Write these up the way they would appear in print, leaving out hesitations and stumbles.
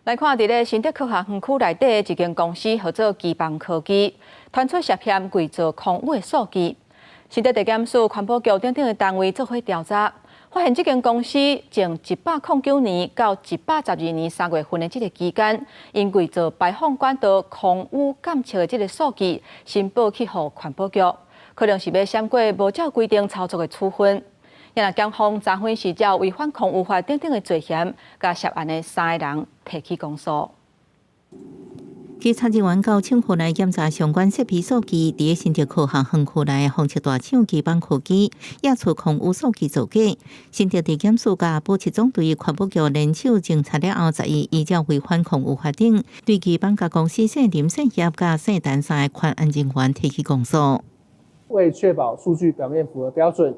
來看佇咧新竹科學園區內底一間公司，號做機邦科技，傳出涉嫌偽造空污的數據。新竹地檢署、環保局等等的單位做伙調查，發現這間公司從109年到112年3月份的這個期間，𪜶偽造排放管道空污監測的這個數據，申報去予環保局，可能是欲閃過無照規定操作的處分。若檢方查分是照違反空污法等等的罪嫌，共涉案的三个人提起公訴。稽查人員到廠庫內檢查相關設備數據，佇新竹科學園區內封測大廠機邦科技，驗出空污數據造假。新竹地檢署佮保七總隊環保局聯手偵查了後，依照違反空污法等，對機邦佮公司姓林、姓葉佮姓陳三个權安人員提起公訴。為確保數據表面符合標準，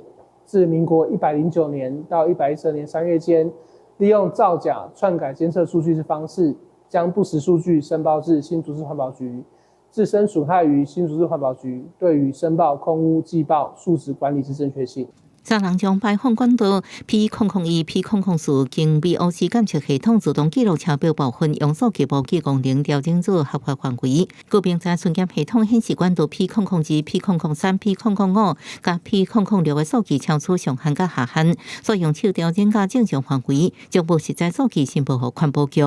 自民國109年到112年3月間，利用造假、篡改監測數據之方式，將不實數據申報至新竹市環保局，自身損害於新竹市環保局對於申報空污季報數值管理之正確性。三人將排放管道 P001、P004經 VOC 監測系統自動記錄超標部分，用數據無記功能調整做合法範圍。閣明知巡檢系統顯示管道 P002、P003、P005佮 P006的數據超出上限佮下限，所以用手調整到正常範圍，將無實在數據申報予環保局。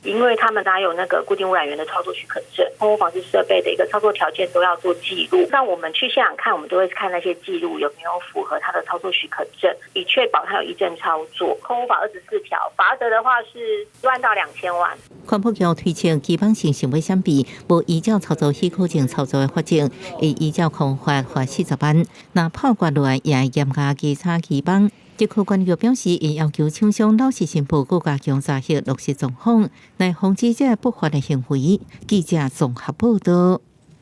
因為他們哪有那個固定污染源的操作許可證，空污防治設備的一個操作條件都要做記錄。那我們去現場看，我們都會看那些記錄有沒有符合他的操作許可證，以確保他有依證操作。空污法24條，罰則的話是10萬到2000萬。環保局推測，機邦是想欲閃避無依照操作許可證操作的罰則，會依照空污法罰40萬。若判決落來，也會嚴加稽查機邦。竹科管理局表示，會要求廠商老實申報，閣加強查核落實狀況，來防止這不法的行為。記者綜合報道。